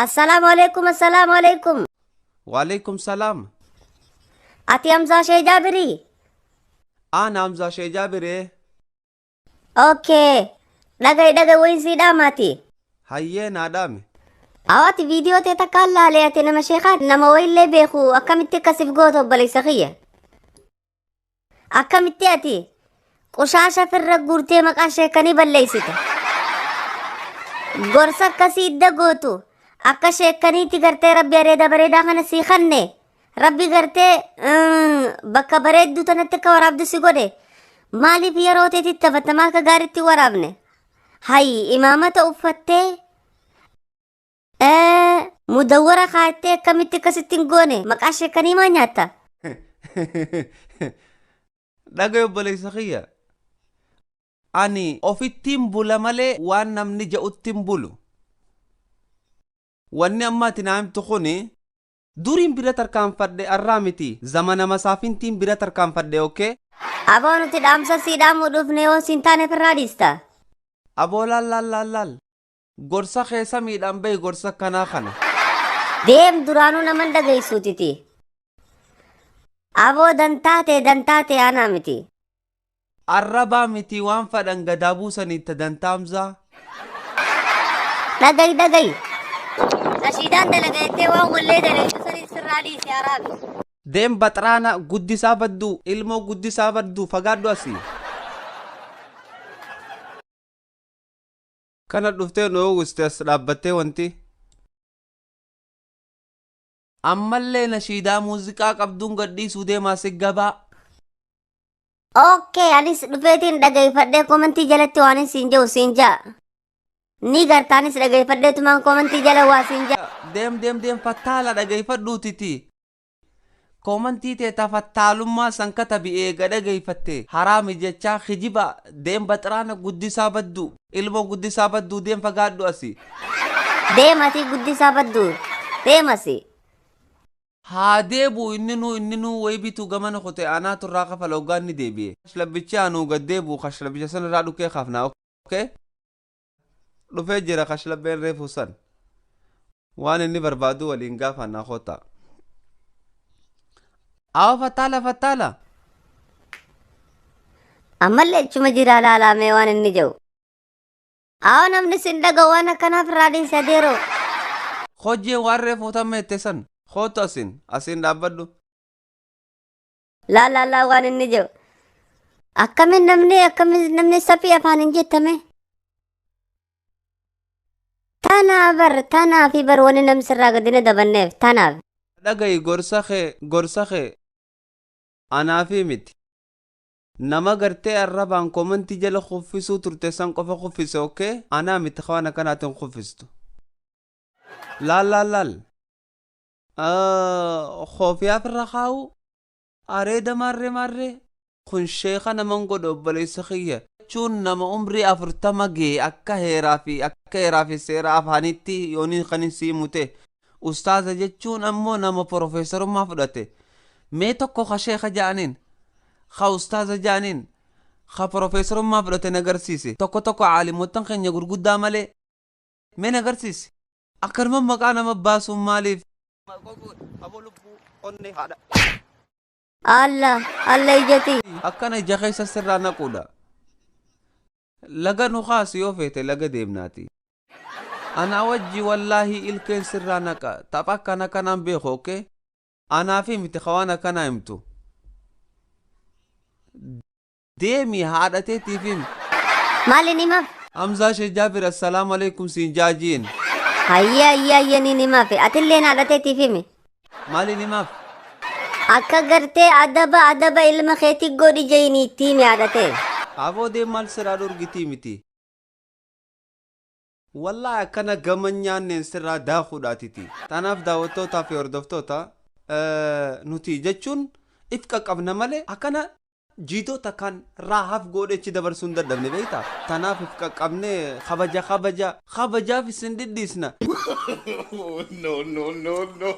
Assalaamu alaikum, assalaamu alaikum. Waalaikum salaam. Ati Hamzaa Shee Jaabirii? Ana Hamzaa Shee Jaabiree. Okay. Dhaga'i dhaga'i wayin sii dhaamaati. Hayyee naa dhaame. Awaati viidiyoo tee takkaan laalee ati nama sheekaa nama wayillee beeku akkamitti akkasif goota obboleessa kiyya. Akkamitti ati qushaasha firra guurtee maqaa sheekanii balleessite. Gorsa akkasii idda gootu akka sheekaniitti gartee rabbi areeda bareedaa kana sii kanne rabbi gartee bakka bareedduu tanatti akka waraabdu si godhe maaliif yeroo teetitti taphattamaa akka gaariitti waraabne hayi imaamata uffattee mudawwara kaattee akkamitti akkasitti hin goone maqaa sheekanii maa nyaatta? Dhaga'i obboleessa kiyya. Ani ofittiin bula malee waan namni ja'utti hin bulu. Wanni amma ati naa himtu kuni duriin bira tarkaanfadhe arraa miti zamana masaafintiin bira tarkaanfadhe okay? Aboo nuti dhaamsa sii dhaamuu dhufne yoo siin taane firraa dhiista. Aboo laal laal laal laal. Gorsa kee samiidhaan bahi gorsa akkanaa kana. Deem duraanuu naman dhageessuutiti. Aboo dantaa tee dantaa tee anaa miti. Arrabaa miti waan fadhan gadaa buusanii ta dantaa Hamzaa. Dhagayi dhagayi. Nashiidaan dalaga jettee waan wallee dalagdu sanis sirraa dhiisi haraami. Deem baxraana guddisaa badduu ilmoo guddisaa badduu fagaadhu asii. Kana dhuftee nu uwwiste as dhaabbattee wanti. Ammallee nashiidaa muuziqaa qabduun gadhiisuu deemaa si gabaa. Okay, anis dhufeetiin dhageeffadhee komantii jalatti waan siin jedhu siin ja'a. Ni gartaanis dhageeffadheetumaan komantii jala waa siin ja'a. Deem deem deem fattaala dhageeffadhuutiti. Koomantii tee ta fattaalummaa san katabi eega dhageeyfatte haraami jechaa kijiba deem baxraana guddisaa baddu ilmoo guddisaa badduu deem fagaadhu asi. Deem atii guddisaa badduu deem asii. Haa deebi'u inninuu inninuu wayi bituu gamana kute anaatu irraa kafala hoggaa inni deebi'e. Kashlabbichi anuu gad deebi'u kashlabbicha san irraa dhukkee kaafna ok. Dhufee jira kashlabbeen reefuu san. Waan inni barbaadu waliin gaafanna kottaa. Awa fattaala fattaala. Ammallee achuma jira laalaa mee waan inni jedhu. Awa namni sin dhaga'u waan akkanaaf irraa dhiisi adeeroo. Hojii waan reefuu tammeette san. Kootu asin asin dhaabbadhu. Laa laa laa waan inni jedhu. Akkamiin namni akkamiin namni safii afaan hin jettame. Tanaa bar tanaa fi bar wani namni sirraa gadina dabanneef tanaaf. Dhaga'i gorsa kee gorsa kee anaafi miti. Nama gartee arrabaan komantii jala kuffisuu turte san qofa kuffise okay? Anaa miti waan akkanaatiin kuffistu. Laal laal laal. Koofiyaa firra kaa'u areeda maarree maarree kun sheeka naman godhu obboleessa kiyya jechuun nama umrii 40 ga'e akka heeraa fi akka heeraa fi seera afaanitti yooniin kan hin sii mute ustaaza jechuun ammoo nama profeesarummaa fudhate mee tokko ka sheeka ja'aniin ka ustaaza ja'aniin ka profeesarummaa fudhate nagarsiise tokko tokko caalimottan keenya gurguddaa malee mee nagarsiise Akkanuma maqaa nama baasuun maaliif? Allah Allah ijati. Akkana ija keessa sirraa naquudha. Laga nu kaasi yoo feete laga deemnaati. Anaa wajji wallaahi ilkeen sirraa naqa. Tapha akkana kanaan beeku okay? Anaafi miti ka waan akkanaa himtu. Deemi haadha teetiif himi. Maalin himaaf? Hamzaa Sheikh Jaabir assalaamu alaikum siin jaajiin. Hayyee hayyee hayyee niin himaaf. Atilleen haadha teetiif himi. Maaliin himaaf? Akka gartee adaba adaba ilma keetii godhi jeeyinii itti himi haadha tee. Aboo deem maal siraa dhorgitii miti. Wallahi akkana gama nyaanneen sirraa daakuudhaatiti. Tanaaf daawwattootaa fi hordoftoota nuti jechuun if qaqqabna malee akkana jiidoo takkaan raahaaf goodhechi dabarsuu hin dadhabne beektaa. Tanaaf if qaqqabnee kabaja kabaja kabajaaf isin dhidhiisna. No, no, no, no.